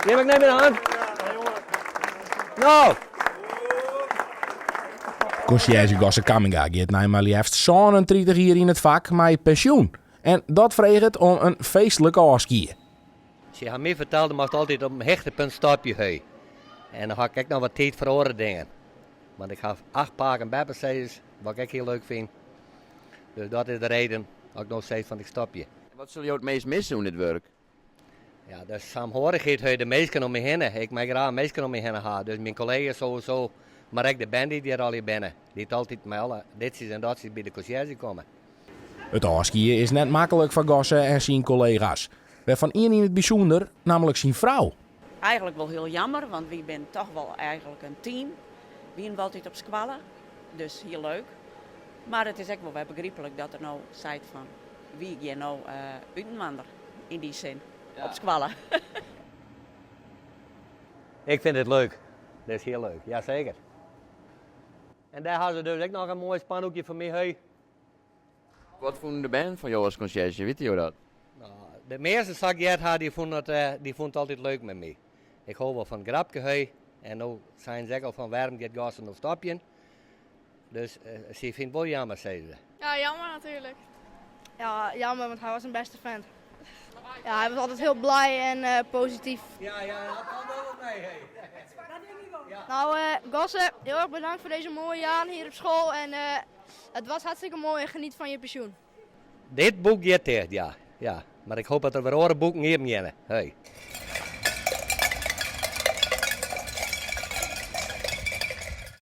Geef ik neem in de hand. No! Konsjerzje Gosse Kamminga giet nei mar leafst 37 jier yn it fak mei pensjoen. En dat freget om in feestlik ôfskie. Se ha my ferteld, do moatst altyd op in hichtepunt stopje, hè. En dan ha ik ek noch wat tiid foar oare dingen. Want ik ha acht pake en beppesizzers, wat ik ek hiel leuk fyn. Dus dat is de reden dat ik no sis fan ik stopje. En wat sille jo it meast misse oan dit wurk? Ja, de saamhorigheid, hè, de minsken om my hinne. Ik mei graach minsken om my hinne ha. Dus myn kollega's sowieso, mar ek de bern dy't hjir allegear binne. Dy't altyd mei alle ditsjes en datsjes by de konsjerzje komme. It ôfskie is net maklik foar Gosse en syn kollega's. Wêrfan ien yn it bysûnder, nammentlik syn frou. Eigenlik wol hiel jammer, want wy binne toch wol eigenlik in team. Wiene we altyd op skoalle, dus hiel leuk. Mar it is ek wol wer begryplik dat er no seit fan wy gean no útinoar yn dy sin op skoalle. Ik fyn it leuk. Dat is hiel leuk, jaseker. En dêr ha se dus ek noch in moai spandoekje foar my, hè. Wat fûnen de bern fan jo as konsjerzje, witte jo dat? No, de measte sa't ik heard ha, dy fûnen it, dy fûnen it altyd leuk mei my. Ik hou wol fan grapke hè. En no seinen se ek al fan wêrom giet Gosse no stopjen. Dus sy fynt it wol jammer, sizze se. Ja, jammer natuurlijk. Ja, jammer, want hij was een beste vent. Ja, hij was altijd heel blij en eh, positief. Ja, ja, dat kan wel wat mee, hè. Nou, eh Gosse, heel erg bedankt voor deze mooie jaren hier op school. En eh, het was hartstikke mooi en geniet van je pensioen. Dit boek giet ticht, ja. ja. Mar ik hoop dat der wer oare boeken iepen geane. Hey.